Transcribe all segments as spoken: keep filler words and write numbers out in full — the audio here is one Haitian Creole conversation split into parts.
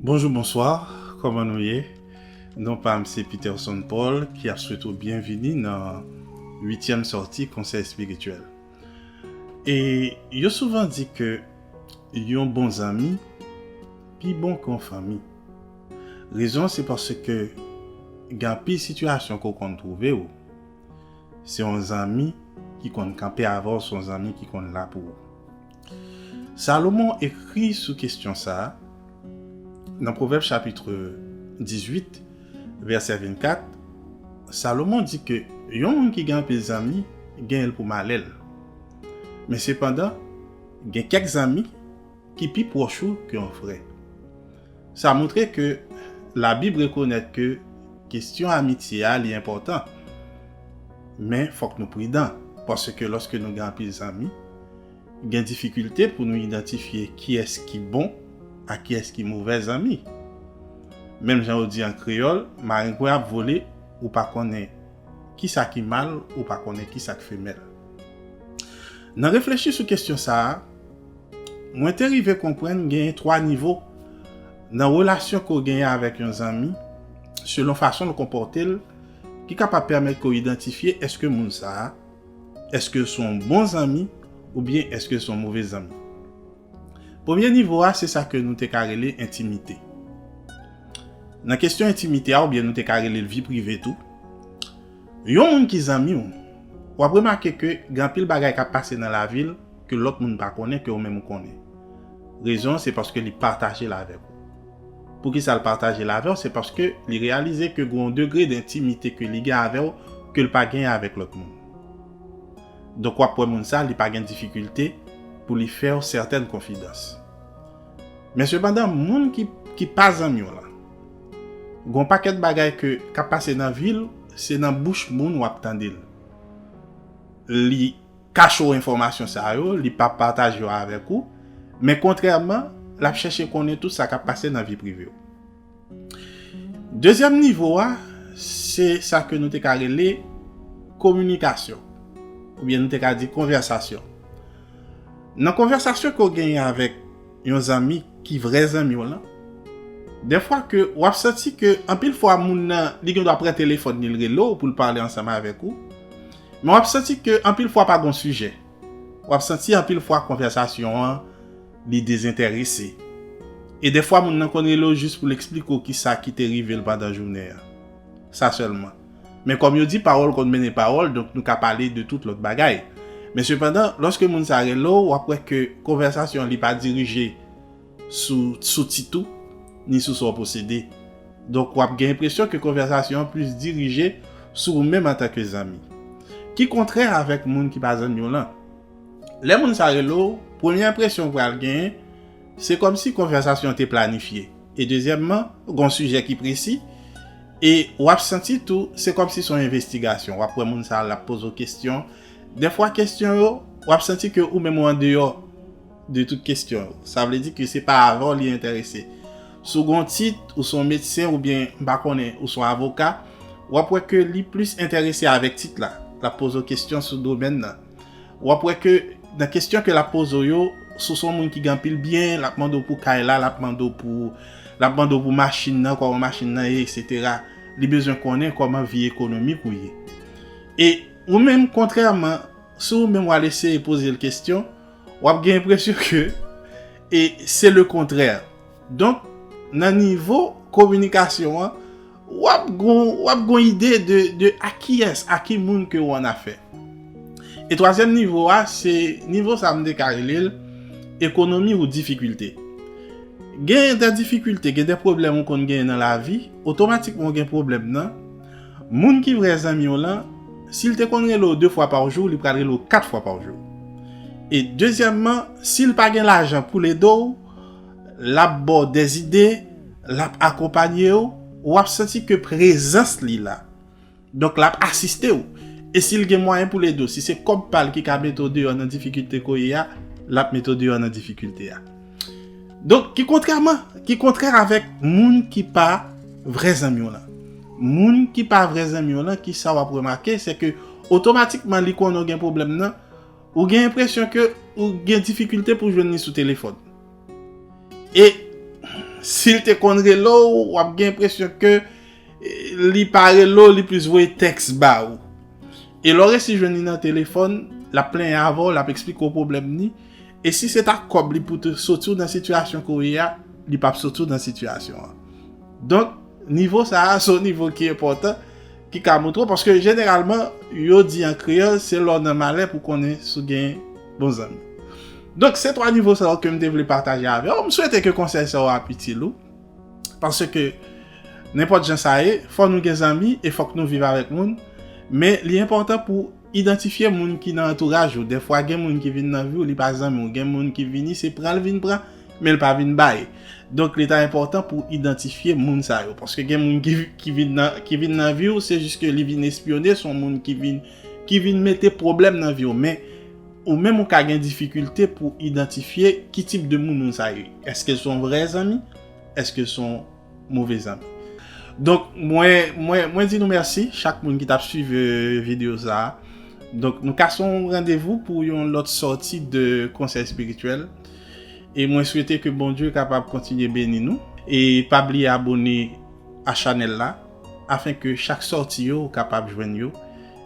Bonjou, bonswa, kòman nou ye? Non pa m se Peterson Paul ki ap swete w byenvini nan uityèm sòti Konsèy Espirityèl. E yo souvan di ke yon bon zanmi pi bon ke yon fanmi. Rezon se paske gen anpil sitiyasyon ke w konn twouve w, se yon zanmi ki konn kanpe avè w, se yon zanmi ki konn la pou ou. Salomon ekri sou kesyon sa a nan Pwovèb chapit dizuit, vèsè vennkat. Salomon di ke yon moun ki gen anpil zanmi genyen l pou malè l. Men sepandan, gen kèk zanmi ki pi pwòch ou ke yon frè. Sa montre ke Labib rekonèt ke kesyon amitye a li enpòtan. Men fòk nou pridan, paske lòske nou gen anpil zanmi, gen difikilte pou nou idantifye kiyès ki bon ak kiyès ki movè zanmi. Menm jan yo di an kreyòl, marengwen ap vole, ou pa konnen kisa ki mal, ou pa konnen kisa k femèl. Nan reflechi sou kesyon sa a, mwen te rive konprann genyen twa nivo nan relasyon ke w genyen avèk yon zanmi, selon fason l konpòte l, ki kapab pèmèt ke w idantifye èske moun sa a, èske l se yon bon zanmi oubyen èske l se yon move zanmi. Premye nivo a, se sa ke nou te ka rele entimite. Nan kesyon entimite a, oubyen nou te ka rele l vi prive tou, yon moun ki zanmi w, w ap remake ke gen anpil bagay k ap pase nan lavi l ke lòt moun pa konnen, ke ou menm ou konnen. Rezon, se paske li pataje l avèk ou. Poukisa l pataje l avè w? Se paske li reyalize ke gen yon degre dentimite ke li gen avè w ke l pa genyen avèk lòt moun. Donk, w ap wè moun sa, li pa gen difikilte pou li fè w sètèn konfidans. Men sepandan, moun ki, ki pa zanmi w lan, gen yon pakèt bagay ke, k ap pase nan vi l, se nan bouch moun w ap tande l. Li kache w enfòmasyon sa yo, li pa pataje yo avèk ou, men kontrèman, l ap chèche konnen tout sa k ap pase nan vi prive w. Dezyèm nivo a, se sa ke nou te ka rele kominikasyon, oubyen nou te ka di konvèsasyon. Nan konvèsasyon ke w genyen avèk yon zanmi ki vrè zanmi w lan, dèfwa ke w ap santi ke anpil fwa moun nan, li gen dwa pran telefòn li, l rele w pou l pale ansanm avèk ou, men w ap santi ke anpil fwa pa gen yon sijè. W ap santi anpil fwa konvèsasyon an, li dezenterese. E dèfwa moun nan konn rele w jis pou l eksplike w kisa ki te rive l pandan jounen an. Sa sèlman. Men kòm yo di, pawòl konn mennen pawòl, donk nou ka pale de tout lòt bagay. Men sepandan, lòske moun sa rele w, w ap wè ke konvèsasyon an li pa dirije sou, sou tit ou, ni sou sa w posede. Donk, w ap gen enpresyon ke konvèsasyon an plis dirije sou ou menm antanke zanmi. Ki kontrè avèk moun ki pa zanmi w lan. Lè moun sa rele w, premye enpresyon w pral genyen, se kòmsi konvèsasyon an te planifye. E dezyèmman, gen yon sijè ki presi, e w ap santi tou, se kòmsi se yon envestigasyon. W ap wè moun sa a, l ap poze w kesyon. Dèfwa kesyon yo, w ap santi ke ou menm ou andeyò de tout kesyon yo. Sa vle di ke se pa avè w li enterese. Si w gen yon tit, ou se yon medsen oubyen, m pa konnen, ou se yon avoka, w ap wè ke li plis enterese avèk tit la. L ap poze w kesyon sou domèn nan. W ap wè ke nan kesyon ke l ap poze w yo, si w se yon moun ki gen anpil byen, l ap mande w pou kay la, l ap mande w pou, l ap mande w pou machin nan, kòman machin nan ye, etsetera. Li bezwen konnen kòman vi ekonomik ou ye. E ou menm, kontrèman, si ou menm w al eseye poze l kesyon, w ap gen enpresyon ke e se le kontrè. Donk, nan nivo kominikasyon an, w ap gon, w ap gon ide de, de a kiyès, a ki moun ke w annafè. E twazyèm nivo a, se nivo sa m te ka rele l ekonomi ou difikilte. Gen de difikilte, gen de pwoblèm ou konn genyen nan lavi, otomatikman w gen pwoblèm nan. Moun ki vrè zanmi w lan, si l te konn rele w de fwa pa jou, li pral rele w kat fwa pa jou. E dezyèmman, si l pa gen lajan pou l ede w, l ap ba w dèzide, l ap akonpanye w, w ap santi ke prezans li la. Donk, l ap asiste w. E si l gen mwayen pou l ede w, si se kòb pa l ki ka mete w deyò nan difikilte ke w ye a, l ap mete w deyò nan difikilte a. Donk, ki kontrèman, ki kontrè avèk moun ki pa vrè zanmi w lan. Moun ki pa vrè zanmi w lan, kisa w ap remake, se ke otomatikman li konnen w gen pwoblèm nan, ou gen enpresyon ke ou gen difikilte pou jwenn li sou telefòn. E Si l te konn rele w, w ap gen enpresyon ke eh, li pa rele w, li plis voye tèks ba ou. E lè w resi jwenn li nan telefòn, l ap plenyen avè w, l ap eksplike w pwoblèm li. E si se ta kòb li pou te soti w nan sitiyasyon ke w ye a, li p ap soti w nan sitiyasyon an. Donk, nivo sa a, se yon nivo ki enpòtan, ki ka montre w, paske jeneralman, yo di an kreyòl, se lè w nan malè pou konnen si w gen bon zanmi. Donk, se twa nivo sa yo ke m te vle pataje avè w. M swete ke konsèy sa yo ap itil ou. Paske, nenpòt jan sa ye, fò nou gen zanmi e fòk nou viv avèk moun. Men, li enpòtan pou idantifye moun ki nan antouraj ou. Dèfwa, gen moun ki vin nan vi w, li pa zanmi w. Gen moun ki vini, se pran l vin pran, men l pa vin bay. Donk, li ta enpòtan pou idantifye moun sa yo. Paske gen moun ki, ki vin nan, ki vin nan vi w, se jis ke li vin espyone, se yon moun ki vin, ki vin mete pwoblèm nan vi w. Men, ou menm ou ka gen difikilte pou idantifye ki tip de moun moun sa yo ye. Èske l se yon vrè zanmi? Èske l se yon move zanmi? Donk, mwen, mwen, mwen di nou mèsi, chak moun ki t ap swiv eh, videyo sa a. Donk, nou kase yon randevou pou yon lòt sòti de konsèy espirityèl. E mwen swete ke Bondye kapab kontinye beni nou. E pa bliye abone a chanèl la, afen ke chak sòti yo, ou kapab jwenn yo.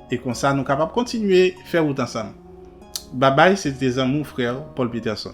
E konsa, nou kapab kontinye fè wout ansanm. Babay, se te zanmi w, frè w, Paul Peterson.